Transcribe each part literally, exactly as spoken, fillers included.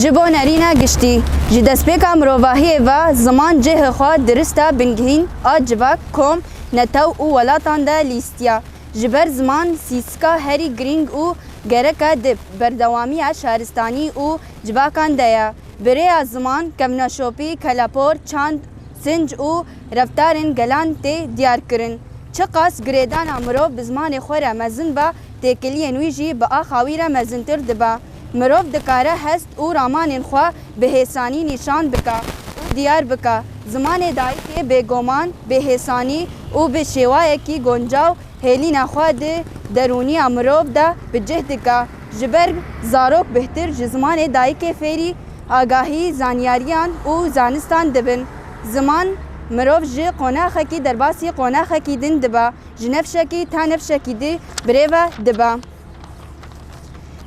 Ji bo nerîna giştî, ji destpêka mirovahiyê ve ziman cihê xwe dirista bingehîn a civak, kom, netew û welatan de lîstiya. Ji ber ziman sîsika herî girîng û gereke di berdewamiya şaristanî û civakan de ye. Bi rêya ziman, kevneşopî, kelepor, çand, sinc û reftarên gelan tê diyarkirin. Çiqas girêdana mirov bi zimanê xwe re mezin be, têkiliyên wî jî bi axa wî re mezintir dibe. Mirov dikare hest û ramanên xwe bi hêsanî nîşan bike û diyar bike. Zimanê dayikê bêgoman, bêhêsanî û bi şêwayekî goncaw hêlîna xwe di derûniya mirov de bi cih dike. Ji ber zarok bêhtir ji zimanê dayikê fêrî agahî, zanyariyan û zanistan dibin. Ziman mirov ji qonaxekî derbasî qonaxekî din dibe, ji nefşekî ta nefşekî di birêve dibe.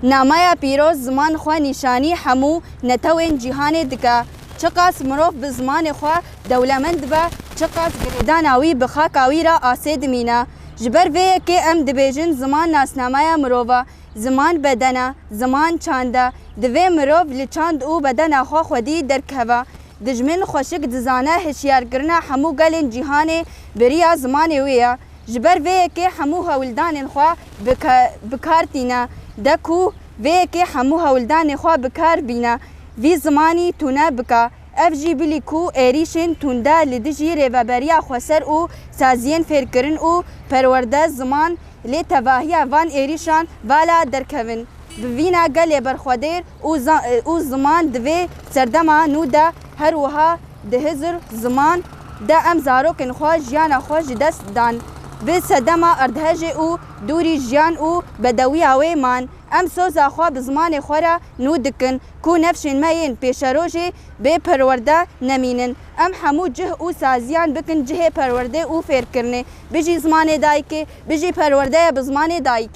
Nameya pîroz ziman xwe nîşanî hemû netewên cîhanê dike. Çiqas mirov bi zimanê xwe dewlemend be, çiqas girêdana wî bi xaka wî re asê dimîne. Ji ber vê yekê em dibêjin ziman nasnameya mirov e, ziman beden e, ziman çand e. Divê mirov li çand û bedena xwe xwedî derkeve. Dijmin xweşik dizane hişyarkirina hemû gelên cîhanê bi riya zimanê wê ye. Ji ber vê yekê hemû hewldanên xwe bi ke-, bi kar tîne. De ku vê yekê hemû hewldanên xwe bi kar bîne, vî zimanî tune bike. Ev jî bilî ku êrîşên tunde li dijî rêveberiya xweser û saziyên fêrkirin û perwerde ziman lê tevahiya van êrîşan vala derkevin. Bi vîna gelê berxwedêr û za-, û ziman di vê serdema nû de her wiha di hizir ziman de em zarokên xwe jiyana xwe ji dest dan. Bi sedema erdhejê û dûrî jiyan û bedewiya wê man. Em soza xwe bi zimanê xwe re nû dikin ku nefşên me yên pêşerojê bê perwerde nemînin. Em hemû cih û saziyan bikin cihê perwerdê û fêrkirinê. Bijî zimanê dayikê, bijî perwerdeya bi zimanê dayikê.